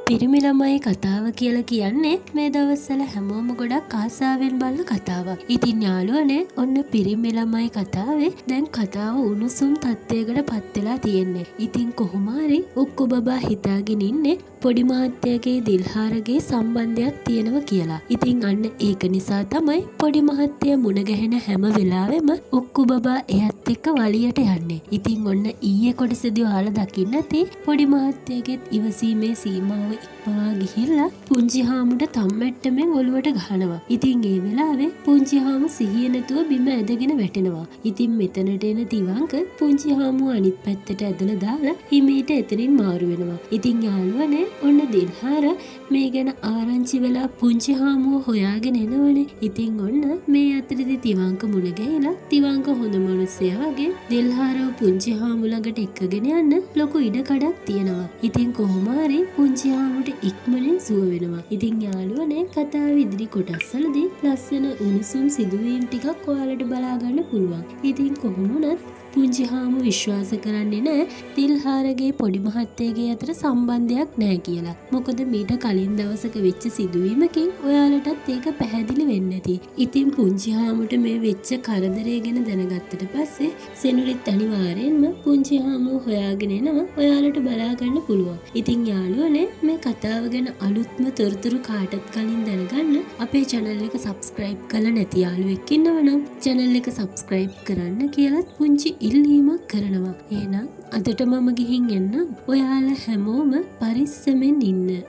පිරිමි ළමයි කතාව කියලා කියන්නේ මේ දවස්වල හැමෝම ගොඩක් ආසාවෙන් බලන කතාවක්. ඉතින් යාළුවනේ, ඔන්න පිරිමි ළමයි කතාවේ දැන් කතාව උණුසුම් තත්ත්වයකට පත් වෙලා තියෙන්නේ. ඉතින් කොහොම හරි උක්කු බබා හිතාගෙන ඉන්නේ පොඩි මහත්තයාගේ දිල්හාරගේ සම්බන්ධයක් තියෙනවා කියලා. ඉතින් අන්න ඒක නිසා තමයි පොඩි මහත්තයා මුණ ගැහෙන හැම වෙලාවෙම උක්කු බබා එයත් එක්ක වලියට යන්නේ. ඉතින් ඔන්න ඊයේ කොටසේදී ඔයාලා දකින්න ඇති පොඩි මහත්තයාගේත් ඉවසීමේ සීමාව ඉක්මවා ගිහිල්ලා පුංචි හාමුට තම්මැට්ටමෙන් ඔළුවට ගහනවා. ඉතින් ඒ වෙලාවේ පුංචි හාමු සිහිය නැතුව බිම ඇදගෙන වැටෙනවා. ඉතින් මෙතනට එන තිවංක පුංචි හාමුව අනිත් පැත්තට ඇදලා දාලා හිමීට එතනින් මාරු වෙනවා. ඉතින් යාළුවනේ, ඔන්න දිල්හාර මේ ගැන ආරංචි වෙලා පුංචි හාමුව හොයාගෙන එනවනේ. ඉතින් ඔන්න මේ අතරේදී තිවංක මුණ ගැහිලා තිවංක හොඳ මනුස්සයා වගේ දිල්හාරව පුංචි හාමු ළඟට එක්කගෙන යන්න ලොකු ඉඩ කඩක් තියෙනවා. ඉතින් කොහොම හරි පුංචි හාමුට ඉක්මනින් සුව වෙනවා. ඉතින් යාළුවනේ, කතාවේ ඉදිරි කොටස්වලදී ලස්සන උණුසුම් සිදුවීම් ටිකක් ඔයාලට බලා ගන්න පුළුවන්. ඉතින් කොහොම වුණත් පුංචි හාමු විශ්වාස කරන්නේ නෑ දිල්හාරගේ පොඩි මහත්තයගේ අතර සම්බන්ධයක් නෑ කියලා. මොකද මීට කලින් දවසක වෙච්ච සිදුවීමකින් ඔයාලටත් ඒක පැහැදිලි වෙන්න ඇති. ඉතින් පුංචි හාමුට මේ වෙච්ච කරදරය ගැන දැනගත්තට පස්සේ සෙනුරිත් අනිවාර්යෙන්ම පුංචි හාමුව හොයාගෙන එනවා ඔයාලට බලා ගන්න පුළුවන්. ඉතින් යාළුවනේ, මේ කතාව ගැන අලුත්ම තොරතුරු කාටත් කලින් දැනගන්න අපේ channel එක subscribe කරලා නැති යාළුවෙක් ඉන්නවා නම් channel එක subscribe කරන්න කියලත් පුංචි ඉල්ලීමක් කරනවා. එහෙනම් අදට මම ගිහින් එන්නම්. ඔයාලා හැමෝම පරිස්සමෙන් ඉන්න.